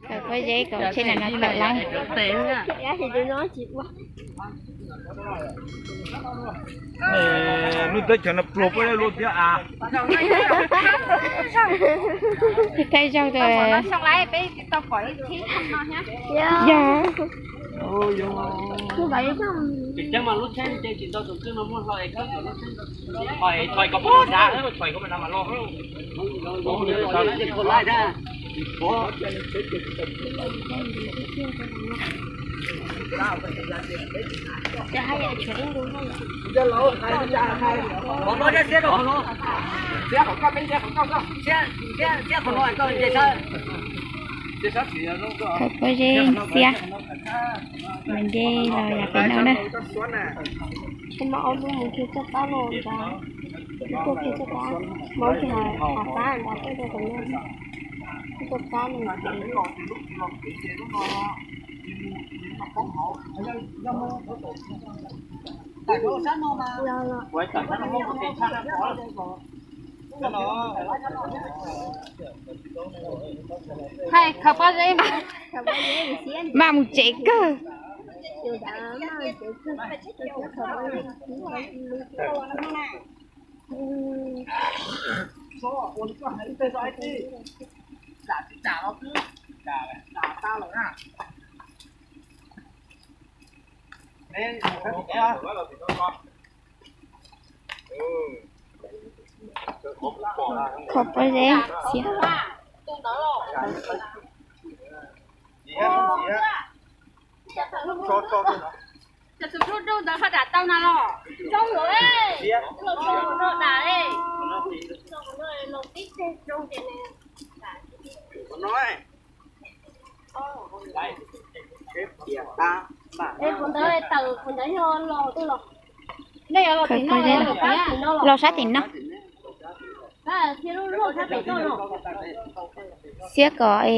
Khaws pob zeb kom tsheb no tawm los. Lub teb chaws no pluag pob zeb luaj thiab a. Thaij zaug. Yog. Khaws pob zeb xiab, mas ncej los yam pem no na. Hais khaws pob zeb, mam mus tsev kawg. Khaws pob zeb xiab. Khaws pob zeb los sab tim no. Xiab kom es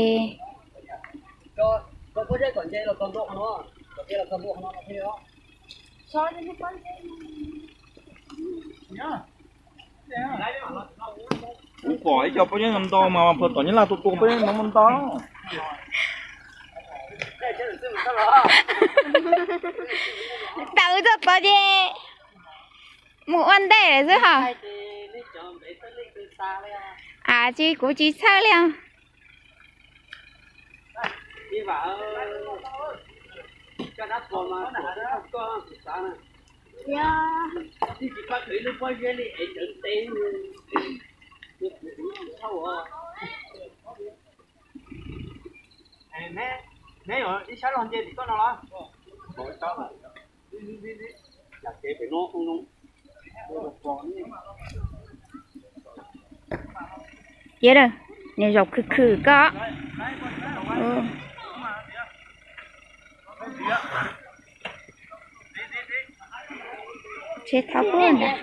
kuv pom ib co pob zeb ntau ntau mas pom tom nyab laj tua tua pob zeb no ntau ntau. Tawm txog tod ces mus ua ntej lawm xwb hos. Tsis, kuv tsis txhawj li os. Cia, nws zaum khwm khwm koj. Tsheb thauj puag ntag.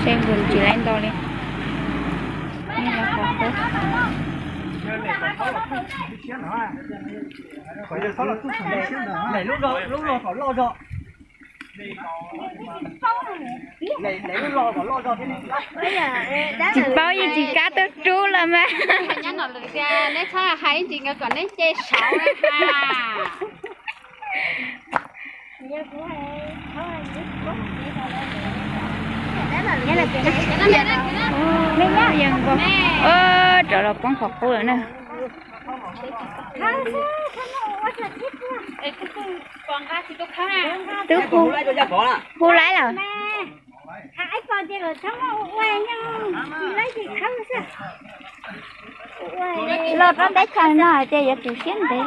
Tsheb nkaus tsis laib ntau li. Tsis paub yeej tsis kam tuaj rub los mas. Neb txhob hais ntsis nkawd kom neb nce saud na. Rov los poob qhov qub lawm na. Twb hu, hu laib lawm. Los rau teb chaws no hais tias yuav tu siab ntev.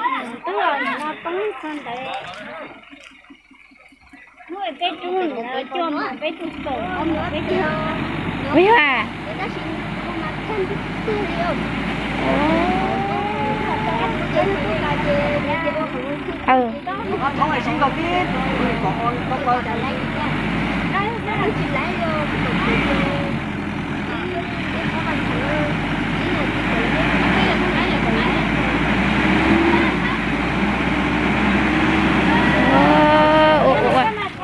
Ua yog a.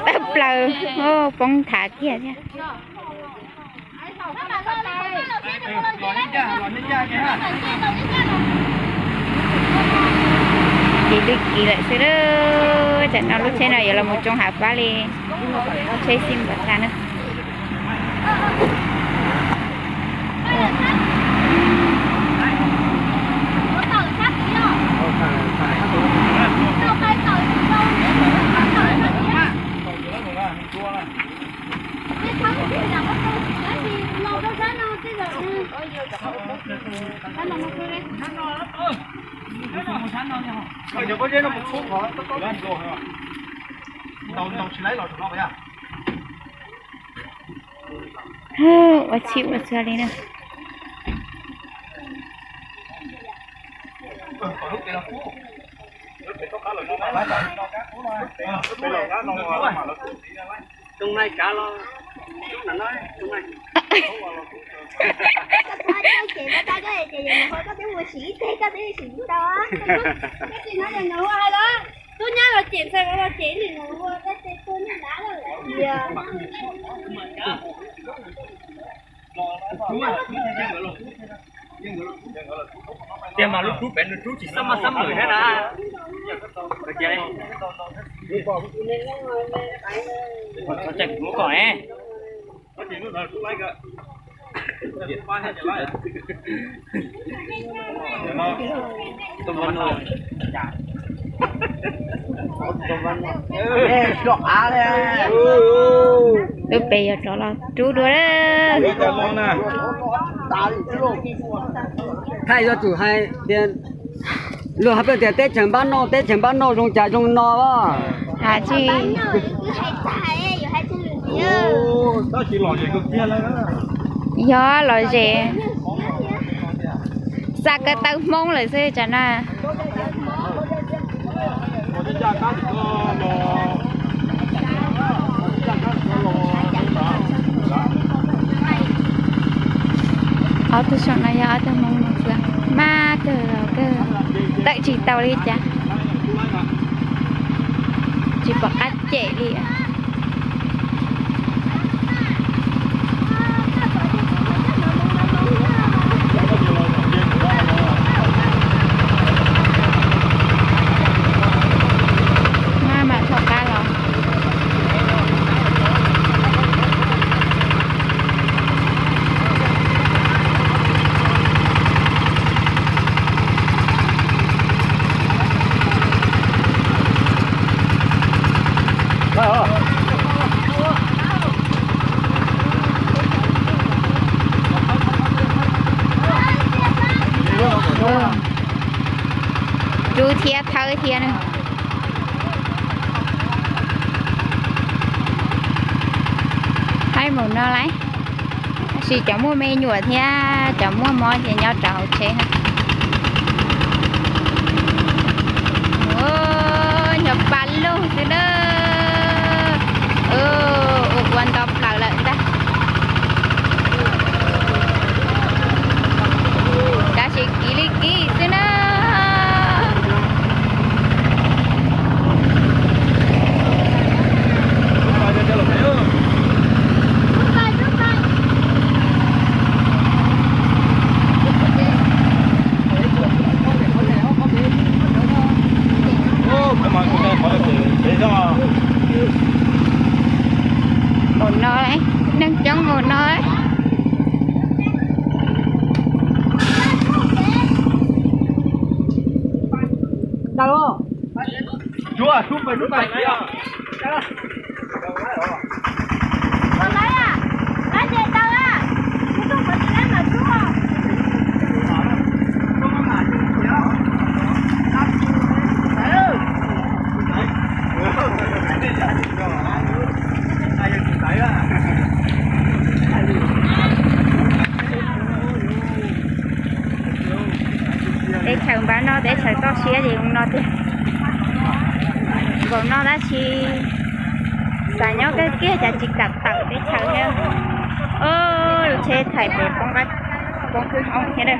Tawg plaws, poob thav kiag thiab. Ces lwj kiv lawm xwb lawm. Tsam no lub tsheb no yuav los mus tsoo hav pab li tsheb xij npam tas na. Ua tshij ua txhua li na. Tub nyab los cem ntxhais los cem li no ua tab sis tua niag dav lawm. Tiag mas lub rub pem nws rub tsis xab maj xab mawm thiab na. Txhob cem kuv kom ne. Lub pem yuav rov los rub dua lawm. Thaij yuav tsum hais tias, luag hais peb tias teb chaws npab noj, teb chaws npab noj zoo cas zoo no. Has tsis yog lom zem, xa kawg taw Hmoob lawm xwb tsam no. Ob tug saum no yog ob tug Hmoob Mos Xwam, maj kawg los kawg, tawm tsis tau li cas, tsis pom qab cem li. Maj mam thaum qab los. Rub thiab thawb thiab na. Haib mus no lauj. Tab sis cov muaj me nyuam thiab cov muaj mob ces nyob rau hauv tsheb. Nyuag pa lug xwb na. Ua ua nto plaws lawm ntag. Tab sis kiv li kiv xwb na. Npaum no, neeg coob npaum no. Teb chaws npab noj teb chaws toj siab ces no tiag. Tsis xav nyob kawg kiag cas tsis kam tawm teb chaws thiab. Lub tsheb thaij pem poob qab poob kub hoob thiab na.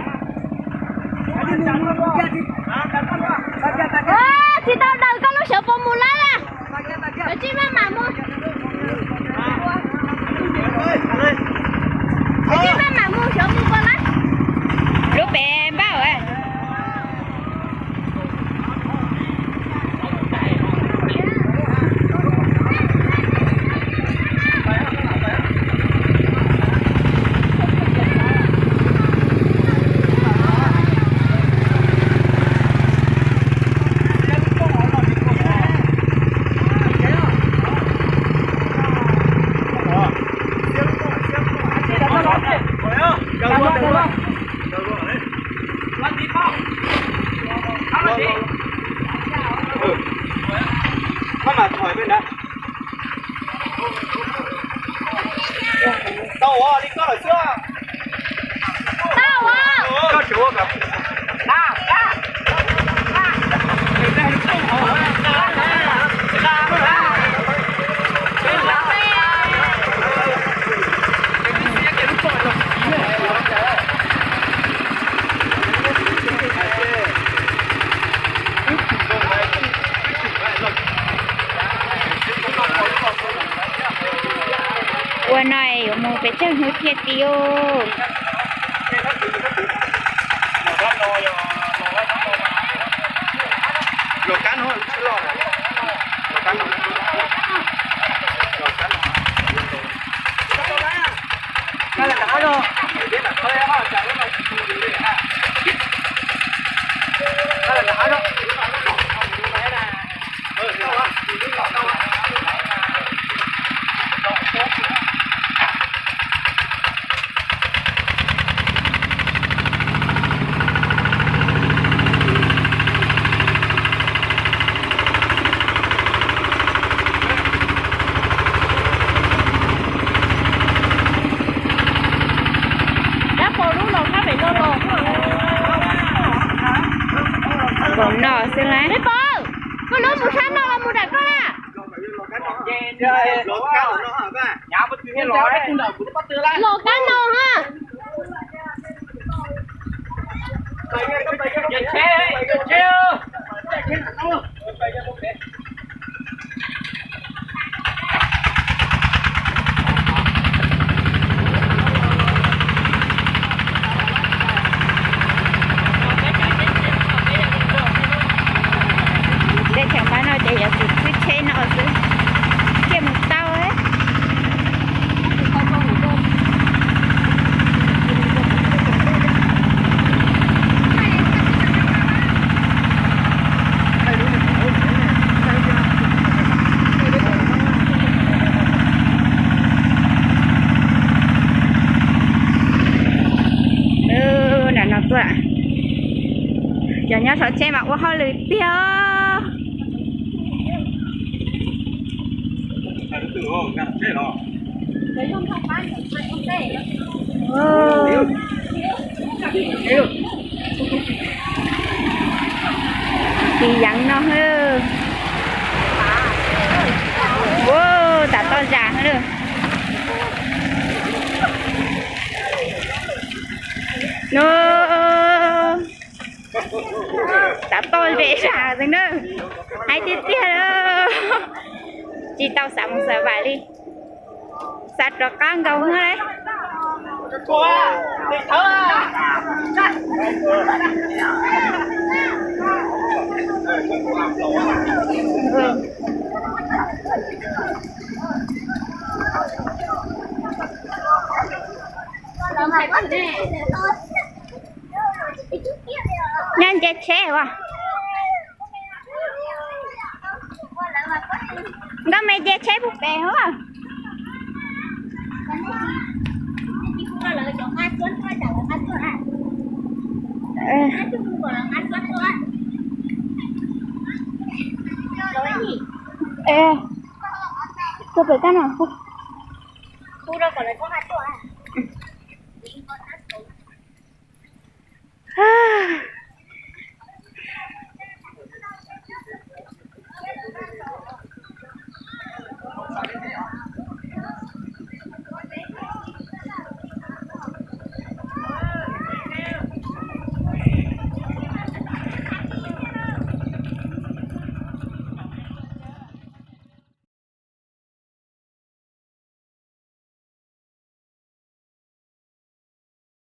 Tsis tau daws koj lub sawv puas mus lawm. Cov tsis maj mam mus. Cov tsis maj mam mus sawv mus puas lawm. Lub pem npaj. Tau ua li koj lawm xwb. Tau ua. Ua no yuav mus pes tsawg hnub thiaj ti. Dab Pov lub los sab pem no los. Nkaum no xwb lauj. Dab Pov, koj lub mus sab no los mus nram koj na. Los kab no ha. Teb chaws Nplog no ces yuav tsum khwb tsheb no xwb, thiaj mus tau. Nram no tuaj, cov nyob saum tsheb mas ua hauj lwm tiag. Tiv yeev no hwb. Ua, tam toj zam hwb. No, tam toj zem zam xwb na. Hais tiag tiag, tsis tau xav mus xav vam li. Xav rov qab nkaus no lauj. Nyob nce tsheb as. Nkauj me nce tsheb puag pem as. Tuaj pem kab no.